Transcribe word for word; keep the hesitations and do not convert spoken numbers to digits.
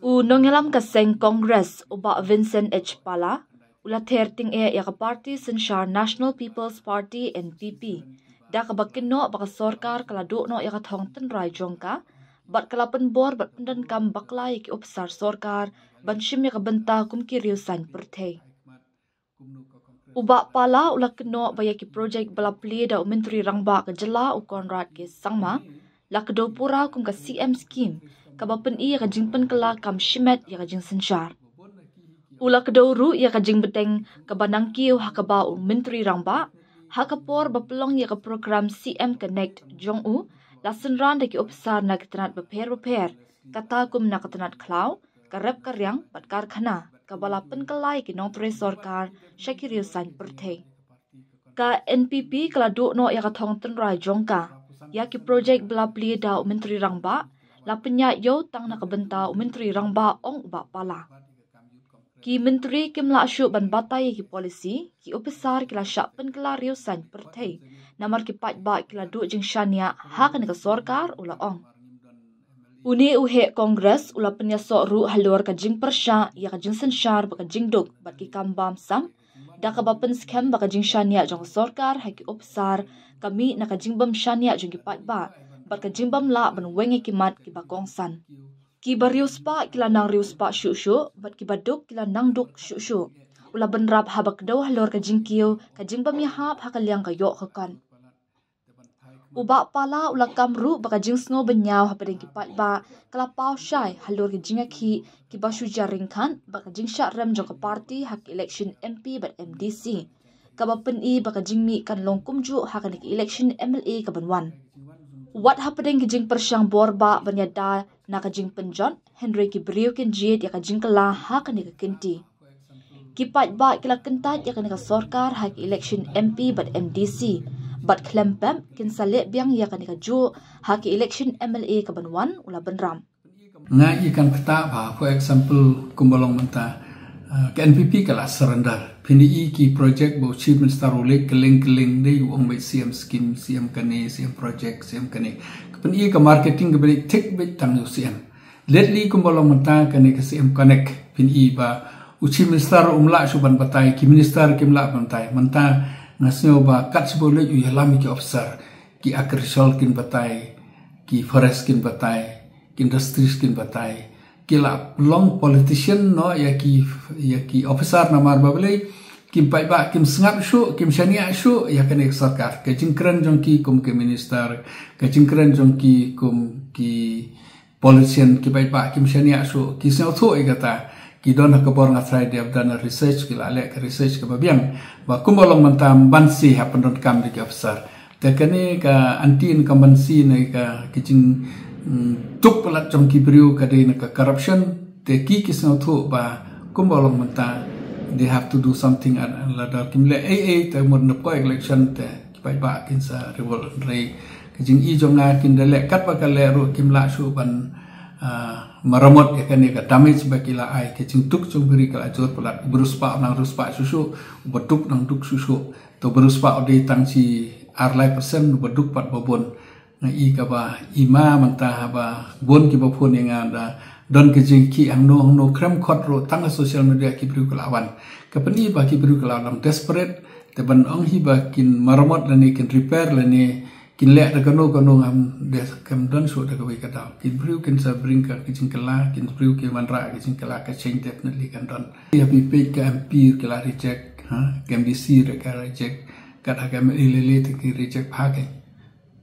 U nongïalam ka seng Congress, u Bah Vincent H Pala, u la ther tyngeh ïa ka party synshar National People's Party, N P P, da kaba kynnoh ba ka sorkar ka la duh noh ïa ka thong tynrai jong ka, bad ka la pynbor bad pyndonkam bakla ïa ki ophisar sorkar ban shim ïa ka bynta kum ki riew saiñ pyrthei. U Bah Pala u la kynnoh ba ïa ki projek ba la plie da u Myntri Rangbah ka jylla, u Conrad K Sangma, la kdew pura kum ka C M scheme, kaba pyni ïa ka jingpynkylla kam shimet ïa ka jingsynshar. U la kdew ruh ïa ka jingbteng kaba nangkiew ha kaba u Myntri Rangbah, ha ka por ba pynlong ïa ka program C M Connect jong u, la synran da ki ophisar na ki tnat bapher bapher, kata kum na ka tnat khlaw, ka rep ka riang bad karkhana, kaba la pynkylla ïa ki nongtrei sorkar sha ki riew saiñ pyrthei. Ka N P P ka la duh noh ïa ka thong tynrai jong ka. Ïa ki projek ba la plie da u Myntri Rangbah, la pynïaid ïew tang na ka bynta u Myntri Rangbah, ong u Bah Pala. Ki myntri kim lah shuh ban batai ïa ki policy, ki ophisar ki la shah pynkylla riew saiñ pyrthei, namar ki paidbah ki la duh jingshaniah ha kane ka sorkar, u la ong. Une u heh Congress u la pynïasoh ruh halor ka jingpyrshah ïa ka jingsynshar bad ka jingduk bad ki kam bam sam, da kaba pynskhem ba ka jingshaniah jong ka sorkar ha ki ophisar ka mih na ka jingbym shaniah jong ki paidbah bad ka jingbym lah ban weng ïa ki mat kiba kongsan. Ki bariewspah ki la nang riewspah shuh shuh bad ki baduk ki la nang duk shuh shuh, u la bynrap haba kdew halor ka jingkiew ka jingbym ïahap ha ka liang ka ïoh ka kot. U Bah Pala u la kam ruh ba ka jingsngew bynñiaw hapdeng ki paidbah ka la paw shai halor ki jingïakhih kiba shu jia ryngkat bad ka jingshah rem jong ka party ha ka election M P bad M D C, kaba pyni ba ka jingmih kan long kumjuh ha kane ka election M L A kaban wan. Wat hapdeng ki jingpyrshang bor bah ban ïada na ka jingpynjot, hynrei ki briew kin jied ïa ka jingkylla ha kane ka kynti. Ki paidbah ki la kyntait ïa kane ka sorkar ha ki election M P bad M D C, bad khlem pep kin sa leh biang ïa kane kajuh ha ki election M L A kaban wan, u la bynrap. Nga i kan kata ba, for example, kumba long mynta, uh, ka N P P ka la surrender. Phin i ki project ba u Chief Minister u leit kylleng kylleng, dei u ong beit C M scheme, C M kane, C M project, C M kane. Ka phin i ka marketing ka beit thik beit tang u C M. Lately kumba long mynta kane ka C M Connect, phin i ba u Chief Minister um lah shuh ban batai, ki minister kim lah ban batai. Mynta nga sngew ba kat shaba u leit u ïalam ïa ki officer, ki agriculture kin batai, ki forest kin batai, ki industries kin batai. Ki la long politician noh ïa ki, ïa ki officer namar ba balei kim paidbah kim sngap shuh, kim shaniah shuh ïa kane ka sorkar. Ka jingkren jong ki kum ki minister, ka jingkren jong ki kum ki politician, ki paidbah kim shaniah shuh, ki sngewthuh ïa kata. Ki don ha ka bor, nga tharai they have done a research, ki la leh ka research kaba biang. Ba kumba long mynta ban sih ha pyndonkam da ki officer. Te kane ka anti-incumbency ne ka, ka jing, mm, duk palat jong ki briew ka dei na ka corruption. Te ki ki sngewthuh ba kumba long mynta they have to do something, lada kim leh ei ei te mut na poi election te ki paidbah kin sa revolt, hynrei ka jing i jong nga, kin da leh katba ka leh ruh kim lah shuh ban, ah, maramot ïa kane ka damage ba ki la ai. Ka jingduk jong briew ka la jur palat. Bariewspah u nang riewspah shuh shuh, u baduk u nang duk shuh shuh. To bariewspah u dei tang shi ar lai percent, u baduk pat ba bun. Nga i kaba i ma mynta haba bun kiba phone ïa nga da don ka jingkhih hangno hangno, khlem khot ruh tang ha social media ki briew ka la wan. Ka pyni ba ki briew ka la long desperate, te ban ong hi ba kin maramot lane kin repair lane kin leh da kano kano, ngam da, kam don shuh da kawei ka daw. Ki briew kin sa bring ka, ka jingkylla, ki briew ki wanrah ka jingkylla, ka change definitely kan don. Ïa phi peit ka M P ki la reject, ha, ka M D C ruh ka reject, kat ha ka M L A lei lei te ki reject bha kein.